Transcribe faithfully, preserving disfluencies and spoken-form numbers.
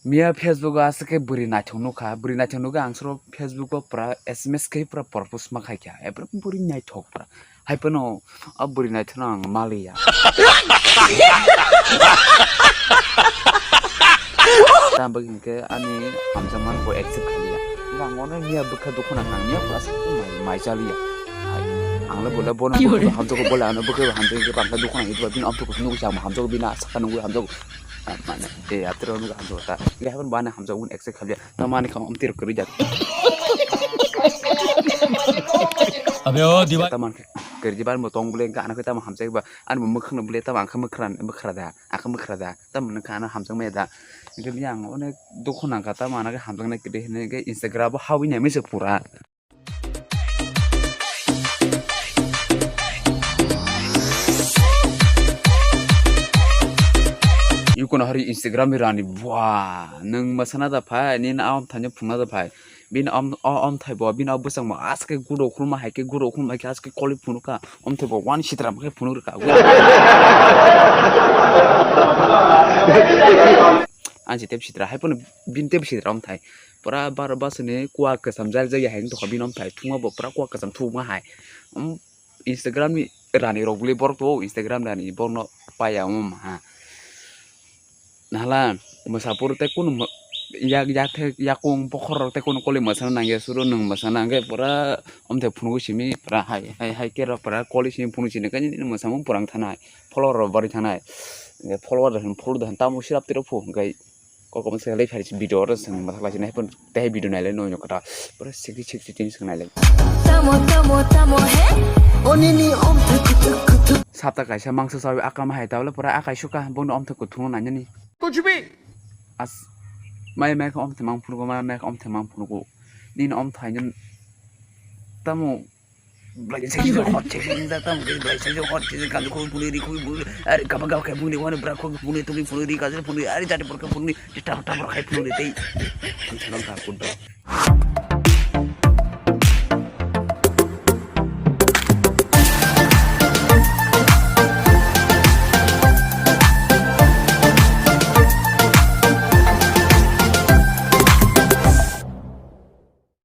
Miya Facebook o aswk khe bwrwi naithok nukha, bwrwi naithok nukha ang soro Facebook o pura S M S khe pura propose ma khaikha, epra bwrwi naithok pura. Hai phano o bwrwi naithokno ang maliya. Tamo bagwi hinkhe ani hamjakmani bo accept khaliya. Ang ono miya bwkha dukhu nang nang miya pura mai, mai chaliya. Hai, ang le bole bono bwkha hamjago bole ano bwkha hamjago bangkha dukhu nang itu bini amthuku nukwi chama hamjago bini saka nukwi hamjago. Ah, mane, eh, atero nukha hamjago ta. Nge haban bana hamjago un accept khaliya. Tamani kham amtir kwrwi jak. Abe o diba. Taman kwrwi ban bo tong bole nge ano tamo hamjago ba. Ani bo mwkhang bole tamo ang khe mwkhra, mwkhra da. Ang khe mwkhra da. Tamo nang kha ano hamjak maya da. Nge yang onek dukhu nang kha tamo ano khe hamjak nai kwrwi hinwi nge Instagram bo hawi nai mese pura. Yukono hari Instagram ni rani bua nwng masana da phai nini a omthaino phunukna da phai bini om o omthai bo bini o bwsang bo aske gudo khulma hai khe gudo khulma hai khe aske koli phunukha omthai bo wani sitra khe phunuk rwkha. Ani se tep sitra hai phano bini tep sitra omthai. Pura baro bwswkni kua kwcham jari jari hai wng tongkha bini omthai thungma bo pura kua kwcham thukma hai. Instagram ni rani rok bwlwi borok to Instagram rani borokno paiya wng ha. Nahala mwsapur tei kunu yak yak yakung bokhor rok tei kunu koli mwsana nangya suru nwng mwsana hwnkhe pura omthai phunugwi simi pura hai hai hai khe rok pura koli simi phunuk sini khe nini mwsamung pura wng thanai follower rok barwi thanai follower rok follow da tamo sirap tiro phu hwnkhe. Kok kok se lai phari video oro seng ma lai nai pun tei video nai lai no kata pura sixty sixty tin seng nai lai. Tamo tamo tamo he. Oni ni om thuk thuk thuk thuk. Sapta kaisa mangsa sawi akam hai tawle pura akai suka bono om thuk thung nai ni. Kuch bhi. As mai mai ka om themang phuru ko mai mai ka om themang phuru ko. Nin om thai nin tamo Blaisai hot se hot se kam ko puni ri kui puni ari kaba gaba kai puni wani bra ko puni tuli puni ri kajal puni ari jati por ko puni ta ta por kai puni tei. Thanang ka kudo.